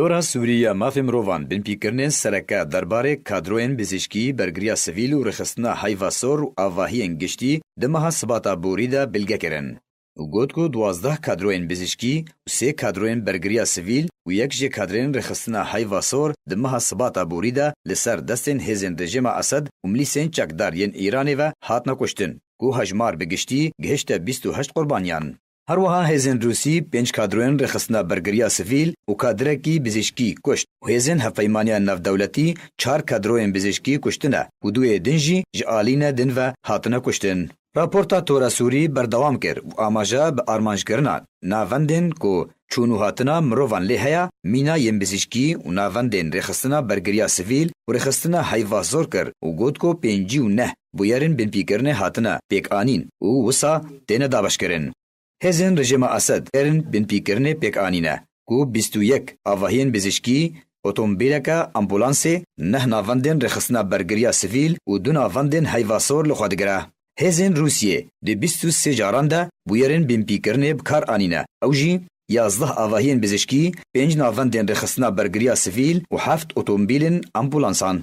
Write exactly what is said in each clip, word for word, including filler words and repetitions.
Tora Sûrî ya Mafê Mirovan binpîkirinên sereke derbarê kadroyên bizîşkî, bergiriya sivîl û rêxistina heyva sor û avahiyên giştî di meha Sibata borî de bilge kirin û got ku duwazdeh kadroyên bizîşkî û sê kadroyên bergiriya sivîl û yek jê kadrên rêxistina heyva sor di meha Sibata borî de li ser destên hêzên rejîma Esed û milîsên çekdar yên Îranê ve hatine kuştin, ku hejmar bi giştî gihişte bîst û heşt qurbaniyan. Her wiha hêzên Rûsî pênc kadroyên rêxistina bergiriya sivîl û kadirekî bizîşkî kuşt û hêzên Hevpeymaniya Navdewletî çar kadroyên bizîşkî kuştine û duyê din jî ji alîne din ve hatine kuştin. Raporta Tora Sûrî berdewam kir û amaje bi armanckirina navendên ku çûn û hatina mirovan lê heye, mîna yên bizîşkî û navendên rêxistina bergiriya sivîl û rêxistina heyva zor kir û got ku pêncî û neh bûyerên binpîkirinê hatine pêkanîn û wisa têne dabeşkirin. Hêzên rejîma Esed bûyerên binpîkirinê pêk anîne, ku bîst û yek avahiyên bizîşkî, otomobîleke ambulansê, neh navendên rêxistina bergiriya sivîl û du navendên heyva sor li xwe digire. Hêzên Rûsiyê di bîst û sê caran de bûyerên binpîkirinê bi kar anîne. Ew jî yazdeh avahiyên bizîşkî, pênc navendên rêxistina bergiriya sivîl û heft otomobîlên ambulansan.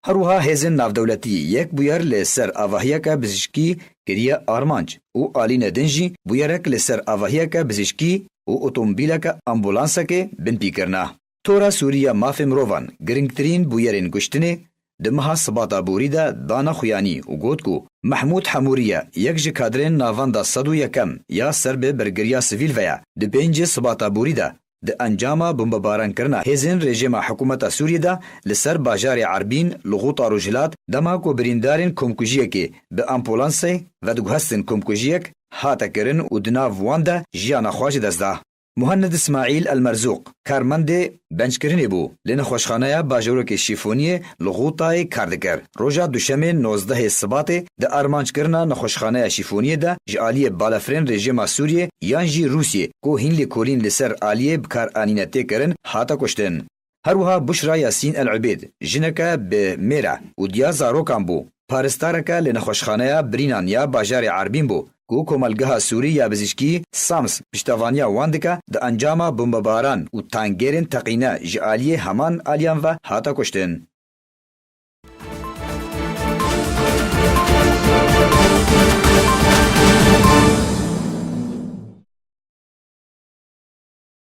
Her wiha hêzên navdewletî yek bûyer li ser avahiyeke bizîşkî kiriye armanc û alîne din jî bûyerek li ser avahiyeke bizîşkî û otomobîleke ambulansekê binpî kirine. Tora Sûrî ya Mafê Mirovan giringtirîn bûyerên kuştinê di meha Sibata borî de dane xuyanî û got ku Mehmûd Hemûrî ye, yek ji kadrên navenda sed û yekem ya ser bi bergiriya sivîl ve ye. Di pêncê Sibata borî de di encama bombebaran kirina hêzên rejîma hikûmeta Sûriyê de li ser bajarê Erbîn li Xûta Rojhilat, dema ku birîndarên komkujiyekê bi ambulansê vediguhestin komkujiyek hate kirin û di nav wan de jiyana xwe ji dest da. Muhenned Îsmaîl El Merzûq, karmendê benckirinê bû, li nexweşxaneya bajarokê Şîfoniyê li Xûtayê kar dikir. Roja Duşemê nozdehê Sibatê di armanckirina nexweşxaneya Şîfoniyê de ji aliyê balafirên rejîma Sûriyê yan jî Rûsiyê ku hîn lêkolîn li ser aliyê bi kar anîne tê kirin, hate kuştin. Her wiha Buşra Yasîn El Ubêd, jineke bi mêr e û diya zarokan bû, paristareke li nexweşxaneya birînan ya bajarê Erbîn bû, ku komelgeha Sûrî ya bizîşkî SAMS piştevaniya wan dike, di encama bombebaran û tangerên teqîne ji aliyê heman aliyan ve hate kuştin.